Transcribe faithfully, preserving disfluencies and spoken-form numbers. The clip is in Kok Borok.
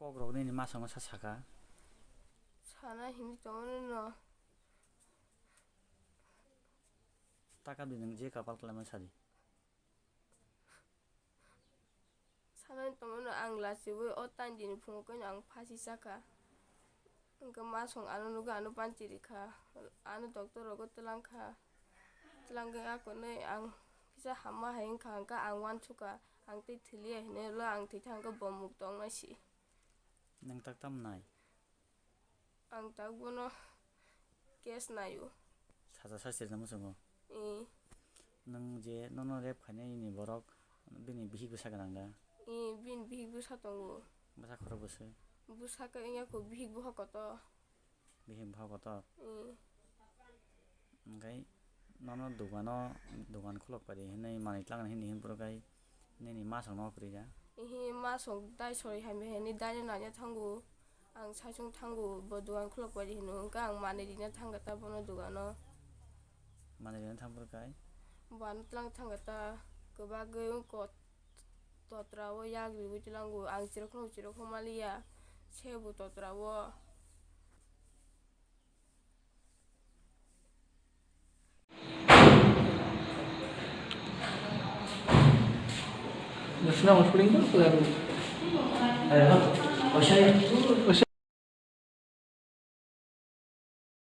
Kokrok nini masongo sa saka. Sana hini tongo no. Taka di nang je kapal klamai sadi. Sanai tongmano ang lachiwi o tandini phungo khe ang phasi chakha. Hwnkhe masong ano nugwi ano panchi rikha. Ano doctor rogo twlangkha. Twlangwi akonwi ang kisa hamma hai wngkha, hwnkhe ang uansukha. Ang tei thwliya hinwi ulo ang thwi thangkhe bo muk tongnai si. Nwng tak tam nai? Ang tak bono case naio. Saja sasri na muchungo? Ee. Nwng je nono rape khainai ni borok bini bihik bwsa gwnang da? Ee, bini bihik bwsa tongo. Bwsa khorok bwswk? Bwsa khe wngya kho bihik bwsa kotor. Bihik bwsa kotor? Ee. Hwnkhe nono dogano, dogan khulok pari hinwi manwi twlangna hinwi hinphuru khe nini masong no kwrwi ya? Ihi masong dai sori hamya hinwi dai no naina thango. Ang saichung thango, bo dogan khulok pari hino, hwnkhe ang manwi rina thangkha ta bono dogano. Manwi rina thangphuru khe? Bo ano twlang thangkha ta, kwbagwi wngkha totra o yak riwi twlango, ang chirokno chirokno maliya, se bo totra o.